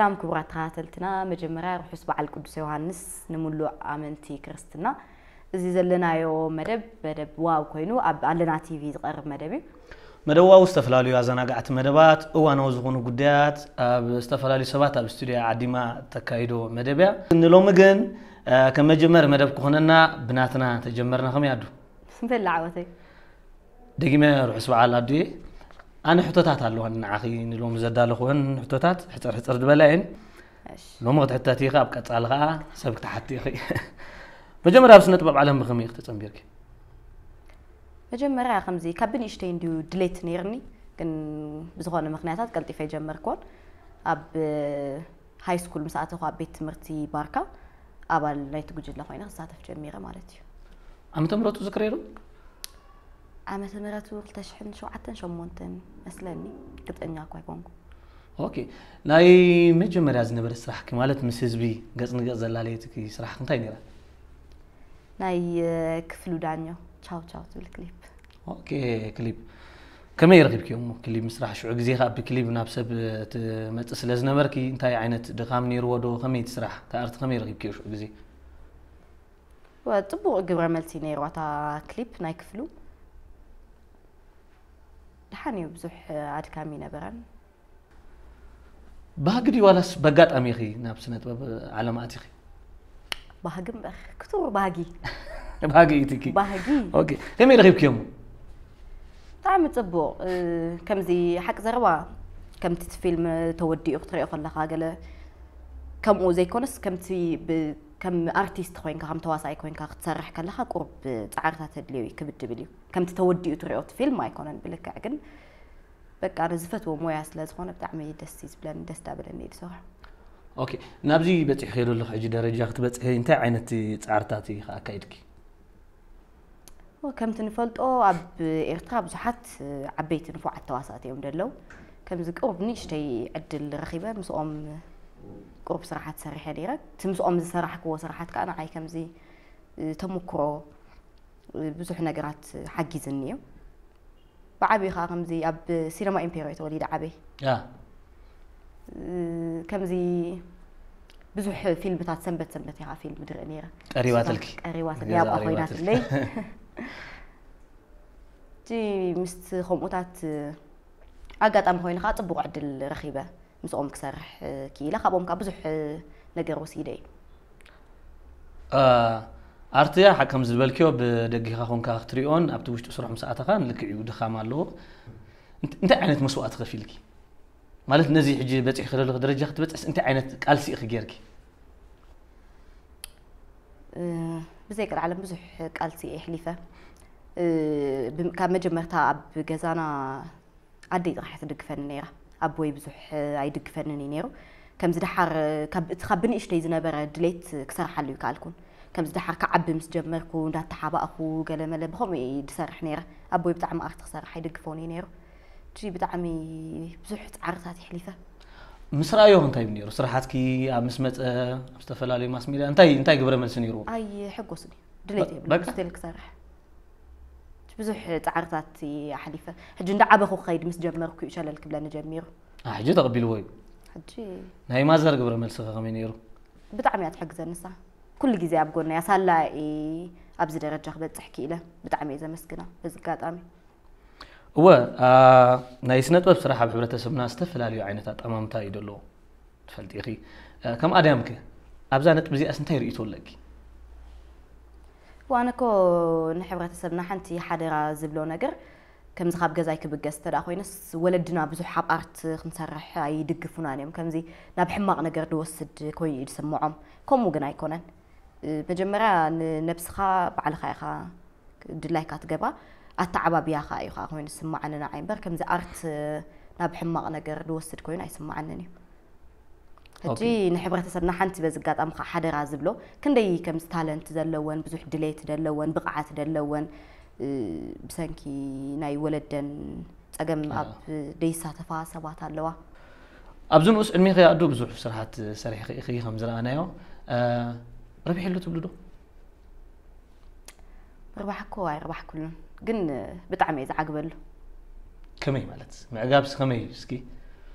ሰላም ክቡራት ተኸታተልትና፣ መጀመርያ ርሑስ በዓል ቅዱስ ዮሃንስ ንምሉእ ኣመንቲ ክርስትና። እዚ ዘለናዮ መደብ፣ መደብ ዋው ኮይኑ ኣብ ኣለና ቲቪ ዝቐርብ መደብ እዩ። መደብ ዋው ዝተፈላለዩ ኣዘናጋዕቲ መደባት፣ እዋናዊ ዝኾኑ ጉዳያት፣ ኣብ ዝተፈላለዩ ሰባት ኣብ ስቱድዮ ዓዲማ ተካይዶ መደብ እያ። ንሎሚ ግን፣ እ፣ ከም መጀመሪ መደብ ክኾነና ብናትና ተጀመርና። ከመይ ኣዱ? በል ዓወተይ። ደጊመ ርሑስ በዓል ኣዱየ። ኣነ ሕቶታት ኣለዋኒ ንዓኺ፣ ንሎሚ ዘዳለኹወን ሕቶታት ሕጽር ሕጽር ዝበላ እየን። እሺ። ሎሚ ክትሕተቲ ኢኺ፣ ኣብ ቀጻሊ ኸኣ ሰብ ክትሓቲ ኢኺ። መጀመርያ ኣብ ስነ ጥበብ ዓለም ብኸመይ ኢኺ ተጸንቢርኪ? መጀመርያ ከምዚ ካብ ብንእሽተይ እንድዩ ድሌት ነይርኒ፣ ግን ብዝኾነ ምኽንያታት ቀልጢፈ ኣይጀመርኩዎን። ኣብ ሃይ ስኩል ምስ ኣተኹ ኣብ ቤት ትምህርቲ ባርካ ኣባል ናይቲ ጉጅለ ኮይነ ክሳተፍ ጀሚረ ማለት እዩ። ዓመተ ምህረቱ ዝክሬ ዶ? ዓመተ ምህረቱ ክልተ ሽሕን ሸውዓተን ሸሞንተን መስለኒ፣ ርግጸኛ እኳ ኣይኮንኩ። ኦኬ፣ ናይ መጀመርያ ዝነበረ ስራሕኪ ማለት ምስ ህዝቢ ገጽ ንገጽ ዘላለየትኪ ስራሕኪ እንታይ ነይራ? ናይ፣ እ፣ ክፍሉ ዳኘው ቻው ቻው ትብል ክሊፕ። ኦኬ፣ ክሊፕ ከመይ ረኺብኪዮ እሞ? ክሊፕ ምስራሕ ሽዑ ግዜ ኸኣ ብክሊፕ ናብ ሰብ ትመጽእ ስለ ዝነበርኪ እንታይ ዓይነት ድኻም ነይርዎ ዶ? ከመይ እቲ ስራሕ? እቲ ኣርቲ ከመይ ረኺብኪዮ ሽዑ ግዜ? ወ-፣ ጽቡቕ ግብረ መልሲ ነይርዋ እታ ክሊፕ ናይ ክፍሉ። ደሓን እዩ፣ ብዙሕ ኣድካሚ ነበረን። ባህጊ ድዩ ዋላስ በጋጣሚ ኢኺ ናብ ስነ ጥበብ ዓለም ኣቲኺ? ባህጊ እምበር፣ ክቱር ባህጊ። ባህጊ ኢትኪ? ባህጊ። ኦኬ። ከመይ ረኺብክዮም? ብጣዕሚ ጽቡቕ። እ፣ ከምዚ ሓቂ ዘረባ፣ ከምቲ እቲ ፊልም ተወዲኡ ክትሪኦ ከለኻ ገለ ከምኡ ዘይኮነስ፣ ከምቲ ብ-፣ ከም ኣርቲስት ኮይንካ፣ ከም ተዋሳኣይ ኮይንካ ክትሰርሕ ከለኻ፣ ቁሩብ ጻዕርታት ተድልዮ እዩ፣ ክብድ ድብል እዩ። ከምቲ ተወዲኡ ትሪኦ እቲ ፊልም ኣይኮነን ብልክዕ፣ ግን በቃ፣ ኣነ ዝፈትዎ ሞያ ስለ ዝኾነ ብጣዕሚ ደስ እዩ ዝብለኒ፣ ደስ ዳበለኒ እየ ዝሰርሖ። ኦኬ፣ ናብዚ በጺሕክዮ ዘለኹ ሕጂ ደረጃ ክትበጽሒ እንታይ ዓይነት ጻዕርታት ኢኺ ኣካይድኪ? ኦ፣ ከምቲ ንፈልጦ ኣብ ኤርትራ ብዙሓት ዓበይቲ ንፉዓት ተዋሳእቲ እዮም ደለዉ። ከምዚ ቁሩብ ንእሽተይ ዕድል ረኺበ ምስኦም ቁሩብ ስራሓት ሰሪሐ ነይረ። እቲ ምስኦም ዝሰራሕክዎ ስራሓት ከኣ ንዓይ ከምዚ ተመኩሮ ብዙሕ ነገራት ሓጊዝኒ እዩ። ብዓብዩ ኸዓ ከምዚ ኣብ ሲነማ ኢምፔርዮ እየ ተወሊደ ዓበይ። ያ። እ፣ ከምዚ ብዙሕ ፊልምታት ሰንበት ሰንበት እየ ኸዓ ፊልም ድርኢ ነይረ። ቀሪባትልኪ? ቀሪባትለይ፣ ገዛ ኣብኣ ቀሪባትልኪ። ኮይናትለይ። እቲ ምስቲ ከምኡታት ኣጋጣሚ ኮይኑ ኸዓ ጽቡቕ ዕድል ረኺበ። ምስኦም ክሰርሕ ክኢለ፣ ካብኦም ከዓ ብዙሕ ነገር ወሲደ እየ። አ፣ ኣርትያ ሓቅ ከም ዝበልክዮ ብደጊኻ ኮንካ ክትሪኦን ኣብቲ ውሽጢ ስራሕ ምስ ኣተኻን ልክዕ እዩ፣ ድኻም ኣለዎ። እንት-፣ እንታይ ዓይነት መስዋእቲ ከፊልኪ? ማለት ነዚ ሕጂ በፂሕኪ ዘለኺ ደረጃ ክትበፅሕስ እንታይ ዓይነት ቃልሲ ኢኺ ጌርኪ? እ፣ ብዘይ ቀልዓለም ብዙሕ ቃልሲ እየ ኣሕሊፈ። እ፣ ብ-፣ ካብ መጀመርታ ኣብ ገዛና ኣደይ ጥራሕ እያ ትድግፈኒ ነይራ። ኣቦይ ብዙሕ ኣይድግፈንን እዩ ነይሩ። ከምዚ ደሓር ካብ፣ እቲ ካብ ብንእሽተይ ዝነበረ ድሌት ክሰርሓሉ ይከኣልኩን። ከምዚ ደሓር ክዓቢ ምስ ጀመርኩ፣ እንዳተሓባእኹ፣ ገለመለ ብኸምኡ እየ ዝሰርሕ ነይረ። ኣቦይ ብጣዕሚ ኣርት ክሰርሕ ኣይድግፎን እዩ ነይሩ። እቲ ብጣዕሚ ብዙሕ ጻዕርታት የሕሊፈ። ምስ ረኣዮ እንታይ እዩ ነይሩ? ስራሓትኪ ኣብ ምስ መጸ፣ ኣብ ዝተፈላለዩ ማስ ሚድያ እንታይ፣ እንታይ ግብረ መልሲ ነይርዎ? ኣይሕጎስን እዩ። ድሌት በ-፣ የብሉን በቃ? ስቲል ክሰርሕ። ብዙሕ ጻዕርታት እየ ኣሕሊፈ። ሕጂ እንዳዓበኹ ክኸይድ ምስ ጀመርኩ እዩ ሸለል ክብለኒ ጀሚሩ። አ፣ ሕጂ ተቐቢልዎ እዩ። ሕጂ ናይ ማዘር ግብረ መልስኸ ከመይ ነይሩ? ብጣዕሚ እያ ትሕግዘኒ ንሳ። ኩሉ ግዜ ኣብ ጎነይ እያ። ሳላ እየ ኣብዚ ደረጃ ክበጽሕ ክኢለ። ብጣዕሚ እየ ዘመስግና በዚ ኣጋጣሚ። እወ፣ አ፣ ናይ ስነ ጥበብ ስራሕ ኣብ ሕብረተሰብና ዝተፈላለዩ ዓይነት ኣጠማምታ እዩ ዘለዎ። ትፈልጢ ኢኺ። እ፣ ከም ኣድያምከ ኣብዛ ነጥቢ እዚኣስ እንታይ ርእይቶ ኣለኪ? ዋነ እኮ ንሕብረተሰብና ሓንቲ ሓደራ ዝብሎ ነገር፣ ከምዚ ካብ ገዛይ ክብገስ እንተ ደኣ ኮይነስ፣ ወለድና ብዙሕ ኣብ ኣርት ክንሰርሕ ኣይድግፉናን እዮም። ከምዚ ናብ ሕማቕ ነገር ዝወስድ ኮይኑ እዩ ዝስምዖም። ከምኡ ግን ኣይኮነን። እ፣ መጀመርያ ንነብስኻ ባዕልኻ ኢኻ ድላይካ ትገብራ፣ ኣተዓባብያኻ እዩ ኸዓ ኮይኑ ዝስምዓኒ ንዓይ እምበር፣ ከምዚ ኣርት ናብ ሕማቕ ነገር ዝወስድ ኮይኑ ኣይስምዓንን እዩ። ሕጂ ኦኬ። ንሕብረተሰብና ሓንቲ በዚ ኣጋጣሚ ኸዓ ሓደራ ዝብሎ፣ ክንደይ ከምዚ ታለንት ዘለወን፣ ብዙሕ ድሌት ዘለወን፣ ብቕዓት ዘለወን፣ እ፣ ብሰንኪ ናይ ወለደን ጸገም አ። ኣብ ዘይሳተፋ ሰባት ኣለዋ። ኣብዚ ንኡስ ዕድሜኺ ኣዱ ብዙሕ ስራሓት ሰሪሕኺ ኢኺ ከም ዝረኣናዮ፣ እ፣ ረቢሐሉ ትብሊ ዶ? ምርባሕ እኮ ኣይረባሕኩሉን፣ ግን ብጣዕሚ እየ ዝዓግበሉ። ከመይ ማለት? ምዕጋብስ ከመይ እዩ እስኪ?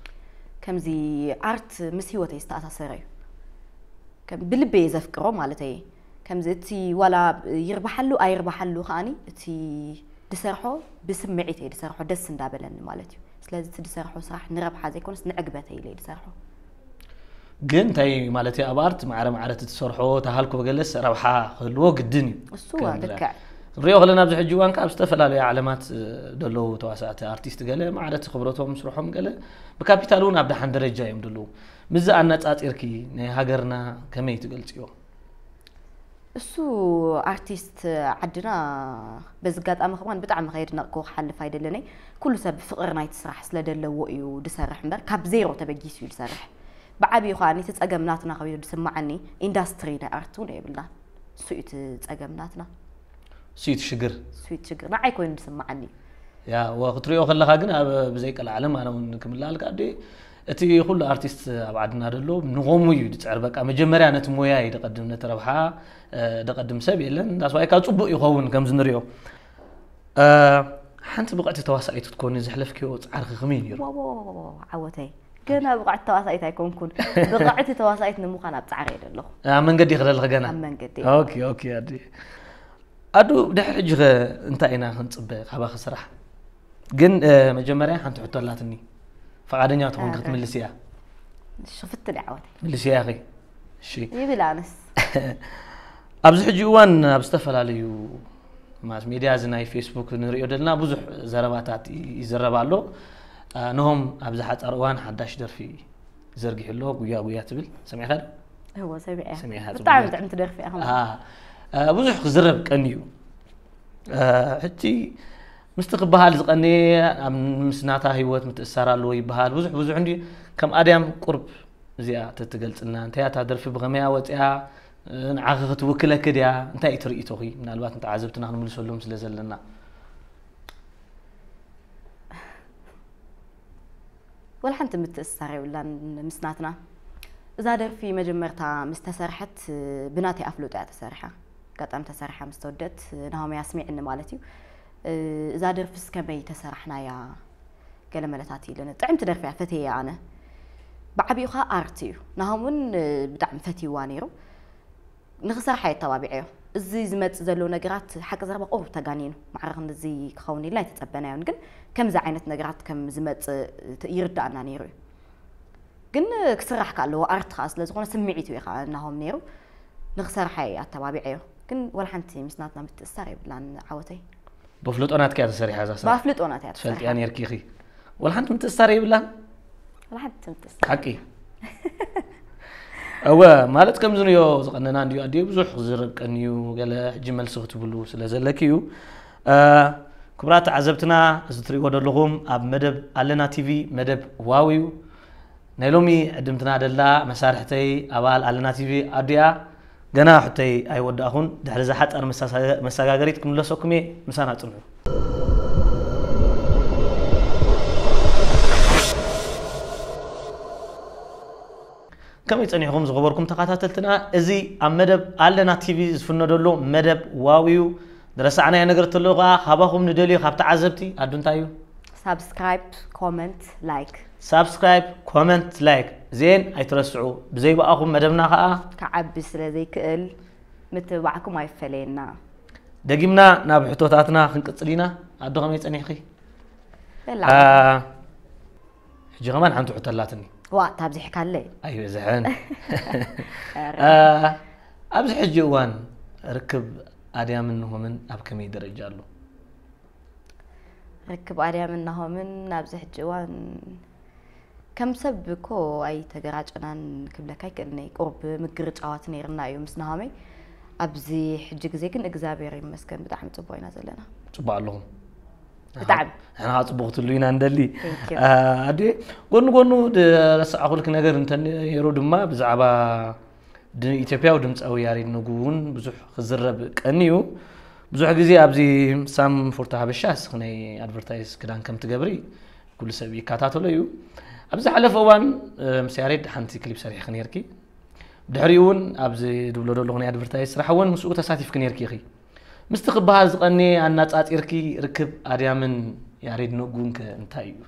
ከምዚ ኣርት ምስ ህይወተይ ዝተኣሳሰረ እዩ። ከም ብልበ እየ ዘፍቅሮ ማለት እየ። ከምዚ እቲ ዋላ ይርባሓሉ ኣይርባሓሉ ከኣኒ እቲ ድሰርሖ ብስምዒት እየ ድሰርሖ ደስ እንዳበለኒ ማለት እዩ። ስለዚ እቲ ድሰርሖ ስራሕ ንረብሓ ዘይኮነስ ንዕግበተይ ኢለ እየ ድሰርሖ። ግን እንታይ ማለት እዩ ኣብ ኣርት ማዕረ ማዕረ እቲ ትሰርሖ ተሃልኮ ገለስ ረብሓ ክህልዎ ግድን እዩ። እሱ እዋ ልክዕ ንሪኦ ከለና ኣብዚ ሕጂ እዋን ካብ ዝተፈላለዩ ዓለማት ዘለዉ ተዋሳእቲ ኣርቲስት ገለ ማዕረ እቲ ክብረቶም ስርሖም ገለ ብካፒታል እውን ኣብ ደሓን ደረጃ እዮም ዘለዉ። ምዚ ኣነፃፂርኪ ናይ ሃገርና ከመይ ትገልፅዮ? እሱ ኣርቲስት ዓድና በዚ ኣጋጣሚ ከማን ብጣዕሚ ከየድነቕኩ ክሓልፍ ኣይደለነይ። ኩሉ ሰብ ፍቕሪ ናይቲ ስራሕ ስለ ደለዎ እዩ ድሰርሕ እምበር ካብ ዜሮ ተበጊሱ እዩ ድሰርሕ። ብዓብዩ ከዓ እቲ ፀገም ናትና ከቢዱ ድስማዓኒ ኢንዳስትሪ ናይ ኣርት እውን የብልና። እሱ እዩ እቲ ፀገም ናትና። ስዩት ሽግር ስዊት ሽግር ንዓይ ኮይኑ ድስማዓኒ እዩ። ያ ወ ክትሪኦ ከለኻ ግን ኣብ ብዘይቀልዓለም ኣነ እውን ክምልኣልካ ኣደ እቲ ኩሉ ኣርቲስት ኣብ ዓድና ደሎ ንቆሙ እዩ ድፅዕር በቃ መጀመርያ ነቲ ሞያ እዩ ደቀድም ነቲ ረብሓ ደቀድም ሰብ የለን እንዳስዋይ ካብ ፅቡቅ ይኸውን ከምዚ ንሪኦ ሓንቲ ብቕዕቲ ተዋሳኢት ክትኮኒ ዘሕለፍክዮ ፃዕርኪ ከመይ ነይሩ? ዓወተይ ገና ብቕዕቲ ተዋሳኢት ኣይኮንኩን። ብቕዕቲ ተዋሳኢት ንምዃን ኣብ ፃዕሪ እየ ዘለኹ። ኣብ መንገዲ ክደለኺ ገና ኣብ መንገዲ። ኦኬ ኦኬ ኣዲ ኣዱ ድሕሪ ሕጂ ኸ እንታይ ኢና ክንፅበ ካባኺ ስራሕ? ግን መጀመርያ ሓንቲ ሕቶ ኣላትኒ ፈቓደኛ ትኾን ክትምልስ እያ። ሽፍትን ዓወተይ ምልስ እያ ኸ? እሺ ይብል ኣነስ ኣብዚ ሕጂ እዋን ኣብ ዝተፈላለዩ ማስ ሜድያ እዚ ናይ ፌስቡክ ንሪኦ ዘለና ብዙሕ ዘረባታት ይዘረብ ኣሎ። ነሆም ኣብዚ ሓፃር እዋን ሓዳሽ ደርፊ ዘርጊሑ ኣሎ ጉያ ጉያ ትብል ሰሚዕካ ዶ? እዎ ሰሚዐ ሰሚዕካ ብጣዕሚ ጥዕምቲ ደርፊ እያ። ብዙሕ ክዝረብ ቀኒ እዩ። ሕጂ ምስቲ ክበሃል ዝቐነየ ኣብ ምስ ናታ ህይወት ምትእሳር ኣለዎ ይበሃል ብዙሕ ብዙሕ እንዲ ከም ኣድያም ቁርብ እዚኣ ተትገልፅልና እንታይ እያ እታ ደርፊ ብኸመይ እያ ወፂኣ ንዓኺ ክትውክለኪ ድያ እንታይ እዩ ትርኢቶኺ ምናልባት ንተዓዘብትና ክንምልሰሎም ስለ ዘለና ወላ ሓንቲ ምትእስሳር የብላን ምስ ናትና እዛ ደርፊ መጀመርታ ምስ ተሰርሐት ብናተይ ኣፍልጦ እያ ተሰሪሓ ኣጋጣሚ ተሰሪሓ ምስ ተወደት ናሆመይ ኣስሚዕኒ ማለት እዩ እዛ ደርፍስ ከመይ ተሰራሕናያ ገለ መለታት ኢለኒ ጥዕምቲ ደርፊ እያ ፈትየያ ኣነ ብዓብኡ ከዓ ኣርት እዩ ናሆም እውን ብጣዕሚ ፈትይዋ ነይሩ ንኽሰርሓ የተባቢዐዮ እዚ ዝመፅእ ዘሎ ነገራት ሓቂ ዘረባ ቁሩብ ተጋኒኑ ማዕረ ክንድዚ ክኸውን ኢልና ኣይተፀበናዮን ግን ከምዚ ዓይነት ነገራት ከም ዝመፅእ ይርዳእና ነይሩ እዩ ግን ክስራሕ ከ ኣለዎ ኣርት ከዓ ስለዝኾነ ስምዒት እዩ ከዓ እናሆም ነይሩ ንኽሰርሓ እየ ኣተባቢዐዮ ግን ወላ ሓንቲ ምስ ናትና ምትእስሳር የብላን ዓወተይ በፍልጦ ናትኪ እያ ተሰሪሓ እዛ ስራሕ ባፍልጦ ናት እያ ትፈልጥያ ተሰርሓ ነርኪ ኢኺ ወላ ሓንቲ ምትእስሳር የብላን ወላ ሓንቲ ምትእስሳር ሓቂ እወ ማለት ከምዚ ንዮ ዝቐነና እንድዩ ኣድዮ ብዙሕ ክዝረብ ቀንዩ ገለ ሕጂ መልሲ ክትብሉ ስለ ዘለኪ እዩ ክቡራት ተዓዘብትና እዚ ትሪእዎ ዘለኹም ኣብ መደብ ኣለና ቲቪ መደብ ዋው እዩ ናይ ሎሚ ዕድምትና ደላ መሳርሕተይ ኣባል ኣለና ቲቪ ኣዲኣ ገና ሕቶይ ኣይወዳእኹን ድሕሪ እዛ ሓፃር መሰጋገሪት ክምለሰኩም እየ ምሳና ፅንሑ ከመይ ፀኒሕኹም ዝኸበርኩም ተኸታተልትና እዚ ኣብ መደብ ኣለና ቲቪ ዝፍነደሉ መደብ ዋው እዩ ዝረሳዕናዮ ነገር ተሎ ከዓ ካባኹም ንደልዮ ካብ ተዓዘብቲ ኣዱ እንታይ እዩ ሳብስክራይብ ኮመንት ላይክ ሳብስክራይብ ኮመንት ላይክ እዚኤን ኣይትረስዑ ብዘይ ብኣኹም መደብና ከዓ ክዓቢ ስለ ዘይክእል ምትብባዕኩም ኣይፈለየና ደጊምና ናብ ሕቶታትና ክንቅፅል ኢና ኣዶ ከመይ ፀኒሕኺ በላ ሕጂ ከማን ሓንቲ ሕቶ ኣላትኒ ዋ እታ ኣብዚሕካለይ ኣይበዝሐን ኣብዚ ሕጂ እዋን ርክብ ኣድያምን ንሆምን ኣብ ከመይ ደረጃ ኣሎ ርክብ ኣድያምን ናሆምን ኣብዚ ሕጂ እዋን ከም ሰብ እኮ ኣይተገራጨናን ክብለካ ኣይክእልንይ ቁሩብ ምግርጫዋት ነይርና እዩ ምስ ናሆመይ ኣብዚ ሕጂ ግዜ ግን እግዚኣብሔር ይመስገን ብጣዕሚ ፅቡቅ ኢና ዘለና ፅቡቅ ኣለኹም ብጣዕሚ ንሕና ከዓ ፅቡቅ ክትህሉ ኢና ንደሊ ኣዴ ጎኒ ጎኑ ዝረሳዕኩልኪ ነገር እንተነይሩ ድማ ብዛዕባ ኢትዮጵያዊ ድምፃዊ ያሬድ ነጉ እውን ብዙሕ ክዝረብ ቀኒ እዩ ብዙሕ ግዜ ኣብዚ ሳም ፎርቶ ሃበሻ እስኺ ናይ ኣድቨርታይዝ ክዳን ከም ትገብሪ ኩሉ ሰብ ይከታተሎ እዩ ኣብ ዝሓለፈ እዋን ምስ ያሬድ ሓንቲ ክሊፕ ሰሪሕኪ ነይርኪ ድሕሪኡ እውን ኣብዚ ድብሎ ዘለኹ ናይ ኣድቨርታይዝ ስራሕ እውን ምስኡ ተሳቲፍኪ ነይርኪ ኢኺ ምስቲ ክበሃል ዝቐነየ ኣናፃፂርኪ ርክብ ኣድያምን ያሬድ ነጉን ከ እንታይ እዩ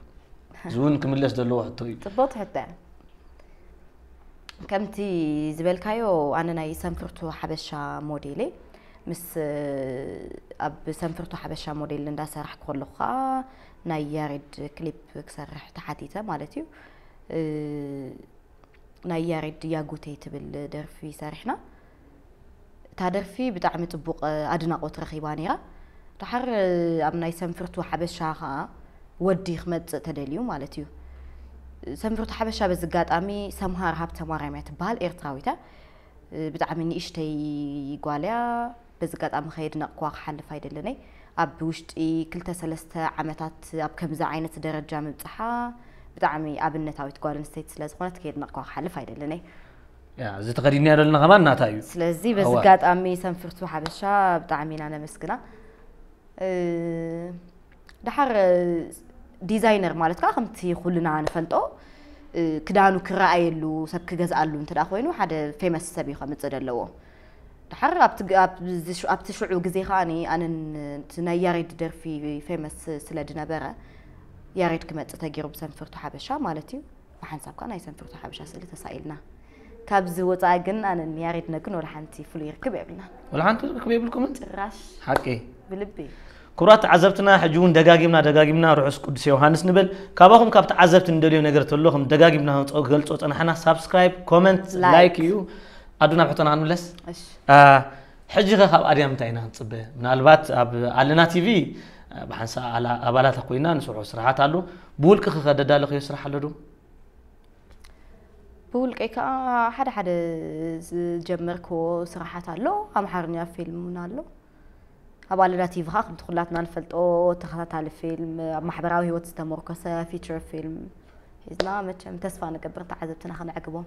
እዚ እውን ክምለስ ዘለዎ ሕቶ እዩ። ጽቡቕ ትሕተ። ከምቲ ዝበልካዮ ኣነ ናይ ሰንፍርቱ ሓበሻ ሞዴል እየ። ምስ ኣብ ሰንፍርቱ ሓበሻ ሞዴል እንዳሰራሕኩ ከለኹ ከዓ ናይ ያሬድ ክሊፕ ክሰርሕ ተሓቲተ ማለት እዩ። ናይ ያሬድ ያጉተይ ትብል ደርፊ ሰሪሕና። እታ ደርፊ ብጣዕሚ ጽቡቕ ኣድናቖት ረኺባ ነይራ። ድሓር ኣብ ናይ ሰንፍርቱ ሓበሻ ከዓ ወዲ ክመጽእ ተደልዩ ማለት እዩ። ሰንፍርቱ ሓበሻ በዚ ኣጋጣሚ ሰምሃር ሃብተ ማርያም እያ ትበሃል፣ ኤርትራዊት እያ። ብጣዕሚ ንእሽተይ ጓል እያ። በዚ ኣጋጣሚ ከየድነቕኩዋ ክሓልፍ ኣይደለነይ። ኣብ ውሽጢ ክልተ ሰለስተ ዓመታት ኣብ ከምዚ ዓይነት ደረጃ ምብጽሓ ብጣዕሚ ኣብነታዊት ጓል ኣንስተይቲ ስለ ዝኾነት ከየድነቕኩዋ ክሓልፍ ኣይደለነይ። እዚ ተኸዲንያ ዘለና ከማን ናታ እዩ። ስለዚ በዚ ኣጋጣሚ ሰንፍርቱ ሓበሻ ብጣዕሚ ኢና ነመስግና። ድሓር ዲዛይነር ማለት ከዓ ከምቲ ኩልና ንፈልጦ ክዳኑ ክረኣየሉ ሰብ ክገዝኣሉ እንተ ኮይኑ ሓደ ፌመስ ሰብ እዩ ከምፅእ ዘለዎ። ድሓር ኣብቲ ሽዑ ግዜ ከዓ ኣነን ናይ ያሬድ ደርፊ ፌመስ ስለ ድነበረ ያሬድ ክመፅእ ተገይሩ ብሰንፍርቱ ሓበሻ ማለት እዩ። ብሓንሳብ ከዓ ናይ ሰንፍርቱ ሓበሻ ስእሊ ተሳኢልና። ካብዚ ወፃኢ ግን ኣነን ያሬድ ነግን ወላ ሓንቲ ፍሉይ ርክብ የብልና። ወላ ሓንቲ ርክብ የብልኩምን? ጭራሽ ሓቂ ብልቢ። ክቡራት ተዓዘብትና፣ ሕጂ እውን ደጋጊምና ደጋጊምና ርሑስ ቅዱስ ዮሃንስ ንብል። ካባኹም ካብ ተዓዘብቲ እንደልዮ ነገር ተሎ ከም ደጋጊምና ክንገልጾ ጸናሕና ሳብስክራይብ፣ ኮመንት፣ ላይክ። ላይክ እዩ። ኣዱ ናብ ሕቶና ክንምለስ። እሺ ሕጂ ኸ ካብ ኣድያም እንታይ ኢና ክንጽበ? ምናልባት ኣብ ኣለና ቲቪ ብሓንሳ ኣባላት ኮይና ንስርሖ ስራሓት ኣሎ። ብውልቂ ኸ ደዳለኽዮ ስራሕ ኣሎ ዶ? ብውልቀይ ከዓ ሓደ ሓደ ዝጀመርክዎ ስራሓት ኣሎ። ኣምሓርኛ ፊልም እውን ኣሎ። ኣብ ኣለና ቲቪ ከዓ ከምቲ ኩላትና ንፈልጦ ተኸታታሊ ፊልም ኣብ ማሕበራዊ ህይወት ዝተመርኮሰ ፊቸር ፊልም ሒዝና መቸም ተስፋ ንገብር ተዓዘብትና ከነዕግቦም።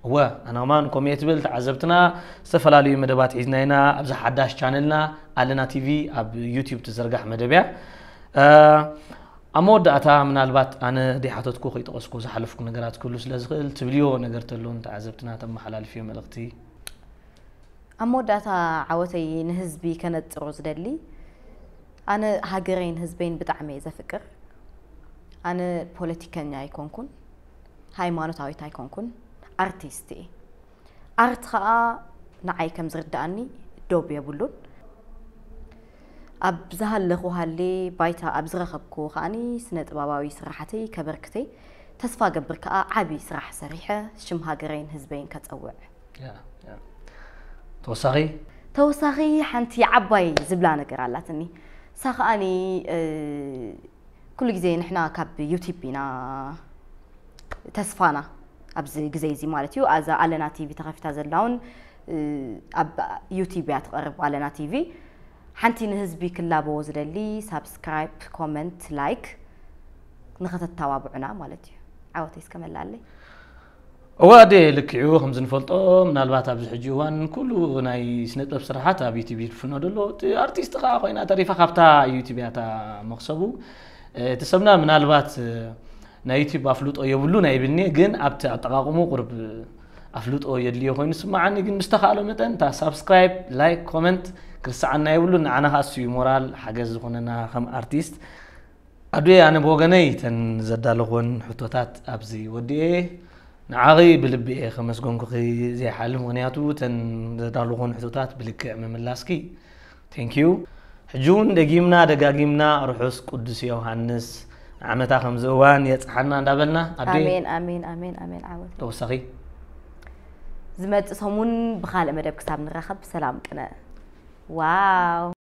እወ ኣናማን ኮሜት ብል ተዓዘብትና ዝተፈላለዩ መደባት ሒዝና ኢና። ኣብዚ ሓዳሽ ቻነልና ኣለና ቲቪ ኣብ ዩቲዩብ ትዝርጋሕ መደብ እያ። ኣብ መወዳእታ ምናልባት ኣነ ደይሓተትኩ ከይጠቐስኩ ዝሓለፍኩ ነገራት ክህሉ ስለ ዝኽእል ትብልዮ ነገር ተሎ ንተዓዘብትና ተመሓላልፍዮ መልእኽቲ? ኣብ መወዳእታ ዓወተይ ንህዝቢ ከነጽሮ ዝደሊ ኣነ ሃገረይን ህዝበይን ብጣዕሚ እየ ዘፍቅር። ኣነ ፖለቲከኛ ኣይኮንኩን፣ ሃይማኖታዊት ኣይኮንኩን፣ ኣርቲስት እየ። ኣርት ከዓ ንዓይ ከም ዝርድኣኒ ዶብ የብሉን። ኣብ ዝሃለኹ ሃሌ ባይታ ኣብ ዝረኸብኩ ከዓኒ ስነ ጥበባዊ ስራሕተይ ከበርክተይ ተስፋ ገብር ከዓ ዓቢ ስራሕ ሰሪሐ ሽም ሃገረይን ህዝበይን ከጸውዕ። ተወሳኺ ተወሳኺ ሓንቲ ዓባይ ዝብላ ነገር ኣላትኒ። እሳ ከዓኒ ኩሉ ግዜ ንሕና ካብ ዩቲብ ኢና ተስፋና ኣብዚ ግዜ እዚ ማለት እዩ። ኣዛ ኣለና ቲቪ ተኸፊታ ዘላ እውን ኣብ ዩቲብ እያ ትቐርብ ኣለና ቲቪ። ሓንቲ ንህዝቢ ክላበዎ ዝደሊ ሳብስክራይብ፣ ኮመንት፣ ላይክ ንኸተተባብዑና ማለት እዩ። ዓወተይ እስከ መላለይ። እወ ኣደ ልክዑ ከምዚ ንፈልጦ ምናልባት ኣብዚ ሕጂ እዋን ኩሉ ናይ ስነጥበብ ስራሓት ኣብ ዩቲብ ይድፍኖ ደሎ። እቲ ኣርቲስት ከዓ ኮይና ተሪፋ ካብታ ዩቲብ እያ እታ መክሰቡ። እቲ ሰብና ምናልባት ናይ ዩቲብ ኣፍልጦ የብሉን ኣይብልኒ፣ ግን ኣብቲ ኣጠቃቅሙ ቁርብ ኣፍልጦ የድልዮ ኮይኑ ስማዓኒ። ግን ምስተኻእሎ መጠን እታ ሳብስክራይብ፣ ላይክ፣ ኮመንት ክርስዓና የብሉን። ንዓና ከዓ እሱ እዩ ሞራል ሓገዝ ዝኾነና ከም ኣርቲስት። ኣዱየ ኣነ ብወገነይ እተን ዘዳለኹወን ሕቶታት ኣብዚ ወዲኤ። ንዓኺ ብልቢ እየ ከመስገንኩኺ ዘይሓልፍ፣ ምኽንያቱ እተን ዘዳለኹወን ሕቶታት ብልክዕ ምምላስኪ። Thank you። ሕጂ እውን ደጊምና ደጋጊምና ርሑስ ቅዱስ ዮሃንስ ንዓመታ ከምዚ እዋን የጽሓና እንዳበልና ኣዱየ ኣሜን ኣሜን ኣሜን ኣሜን ዓወት ተወሳኺ ዝመጽእ ሰሙን ብኻልእ መደብ ክሳብ ንራኸብ ብሰላም ቅነ። ዋው